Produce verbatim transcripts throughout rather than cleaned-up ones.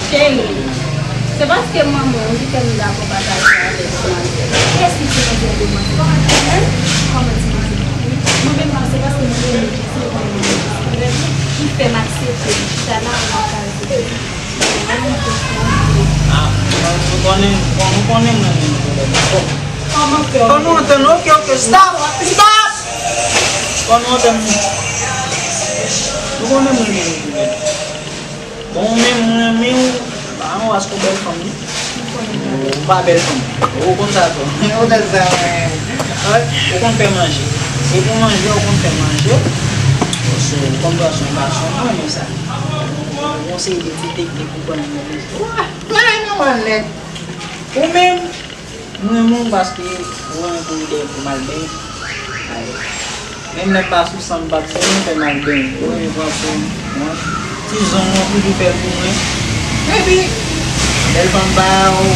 Cheri, se paske manman w ki fè m dakò pataje avèk manzè. Kiyès ki ti manzè yo manzè? Kòman ti manzè? Mwen menm, se paske mwen renmen Jesi, mwen renmen Jesi. Ki fè m aksepte m chita la, mwen kaze. Ah, nou konnen, nou konnen mwen menm. Kòman fè w? Kòman antann? Ok, ok, stop, stop! Kòman antann? Nou konnen mwen menm. Bon, ou menm, ou renmen w, pa yon ras, ou bèl fanm, wi. Ou pa bèl fanm. Ou konn sa tou. Ou bèl sa, men. Ou konn fè manje. Se pou manje, ou konn fè manje. Ou konn pran swen gason, mwen renmen sa. Yon seri de ti teknik ou konn mwen. Wa, mwen renmen w nèt. Ou menm, m renmen w paske ou renmen pou ide pou m al benyen. Menm lè m pa sou san m pa t benyen, fè m al benyen. Ou renmen pran swen mwen. Ti zong mwen toujou fè l pou mwen. Epi, bèl fanm pa ou.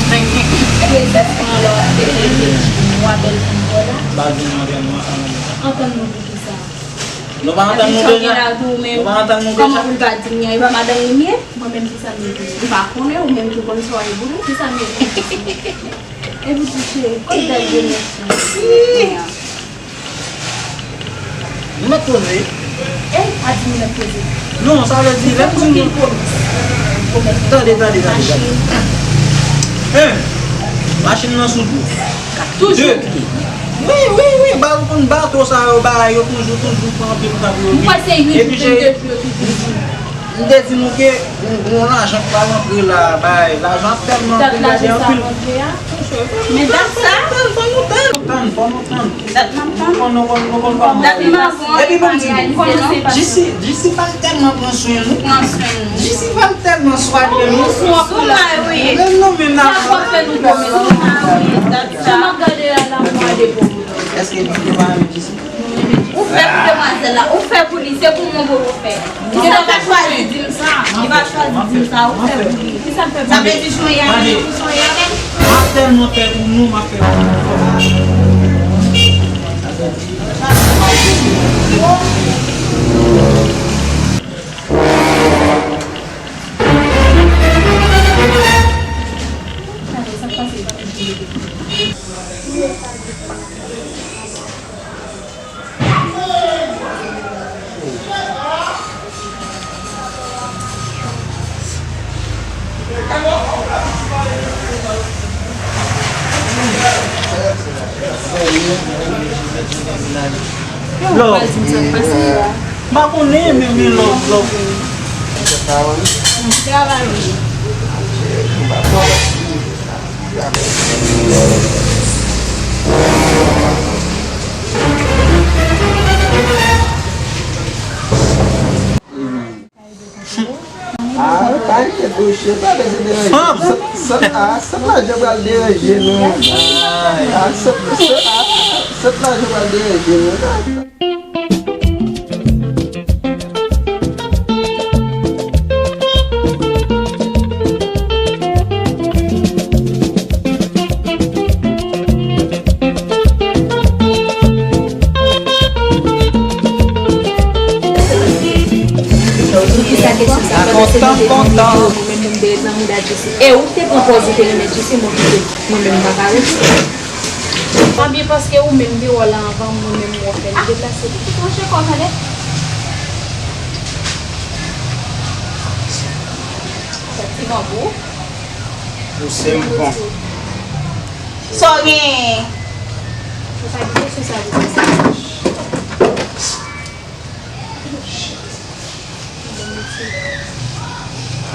Prezans mwen lè w ap fè mwa bèl fanm pa w la. M pa jwenn antann mwen antann mwen. Antann nou pou kisa? Nou pa antann nou deja? Nou pa antann nou deja? Kòman pou l pa di m li pa madanm li m ye? Mwen menm ki sa m ye pou li? Ou pa konnen, ou menm ki konn sa w ye pou li, ki sa m ye pou li? E pou di cheri, kot bèl gwo mèt lan? Nou mèt poze. E, pa di nou mèt poze. Non, sa vle di, lè m di nou. Tande, tande, tande, tande. Machin. Hein? Machin nan sou tou. Toujou. Wi, wi, wi, ba ou konn bato sa yo, ba yo toujou, toujou pran anpil tan pou yo vin. Epi cheri, m te di nou ke yon, yon lajan k pral antre la, bay, lajan ap tèlman antre la, gen anpil. Men dat sa? Fò nou tann, fò nou tann. Dat m ap tann. Nou konn, nou konn, nou konn kòman. Dat m ap tann. Epi ban m di nou, Jisi, Jisi pa tèlman pran swen nou. Pran swen nou. Jisi pa tèlman swaze nou. Sou mwen, wi. Menm nou menm n ap fè nou pwomès. Jan m ap gade a la, mwen depo. Èske nou pa renmen Jisi? Ou fè pou demwazèl la, ou fè pou li, se pou mwen pou ou fè. Li pa ka chwazi di m sa, li pa chwazi di m sa, ou fè pou li. Sa vle di Sonya, li pou Sonya menm? M ap tèlman fè pou nou, m ap fè pou nou. Love. M pa konnen, men, men love, love. Travay. Ah, pa enkyete, wi, cheri, pa bezwen deranje. Fanm! Sèt, sèt, ah, sèt lajan pral deranje nou. Ah, sèt, sèt, ah, sèt lajan pral deranje nou. Poukisa kesyon sa? Pandan se nou te konn yo, mwen menm m te ret nan mouda Jesi. E ou k te pran pòz ou te renmen Jesi, mwen kite. Mwen menm m pa ka rete. Pa byen paske ou menm te wè l anvan m, mwen menm m wè w fè l deplase. Ou touche kò w tande. Fè ti mango. Pouse m bon. Sa w genyen? Ou pa di kesyon sa pou sa.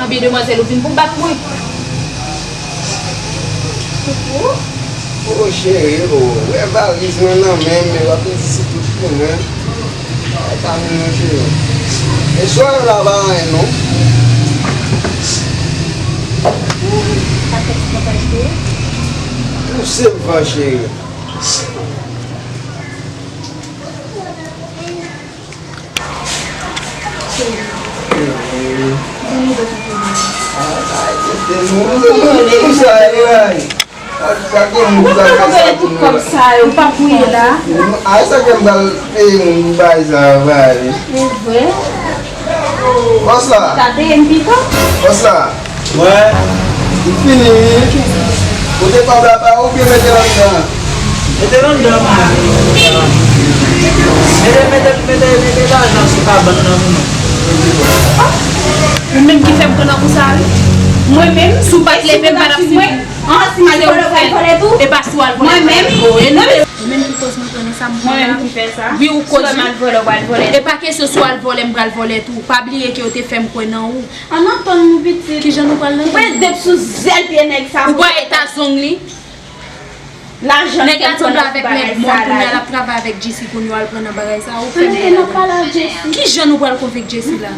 Anben demwazèl, ou vin pou bat mwen? Poupou? O cheri, o, wè valiz mwen nan men m, men w ap di si tout pou mwen. Ay, pa vin non cheri. E swa yo la pa anyen non. Sa fè ti kontaj tou. Pouse m van cheri. Ou pa fouye la. Ay, sa ke m pral peye moun pou bay sa yo, bay. Se vre. Bòs la. Sa te ye m pito. Bòs la. Wè. M fini wi. Ou te pa bla ba ou byen mete l anndan? Mete l anndan, man. Mete, mete, mete, mete lajan sou kabann nan pou mwen. Ou menm ki fè m pran nan kou sa wi. Mwen menm, si w pa t leve, m pa t ap swiv ou. An, si m al vòlè, w pral vòlè tou? E pa si w al vòlè, mwen menm. Ou menm ki koz mwen pran nan sa m pran la. Mwen menm ki fè sa. Wi, ou koz. Si w wè m al vòlè, w pral vòlè. E pa kesyon si w al vòlè, m pral vòlè tou. Pa bliye ke yo te fè m kwè nan ou. Ann antann nou pitit. Kijan nou pral nan? Ou pral dep sou zèl pye nèg sa. Ou pral eta zong li. Lajan. Nèg la sanble avèk nèg mòn kounye a, l ap travay avèk Jessy kounye a, al pran nan bagay sa. Ou fè m pale avèk Jessy. Kijan nou pral konvenk Jessy la?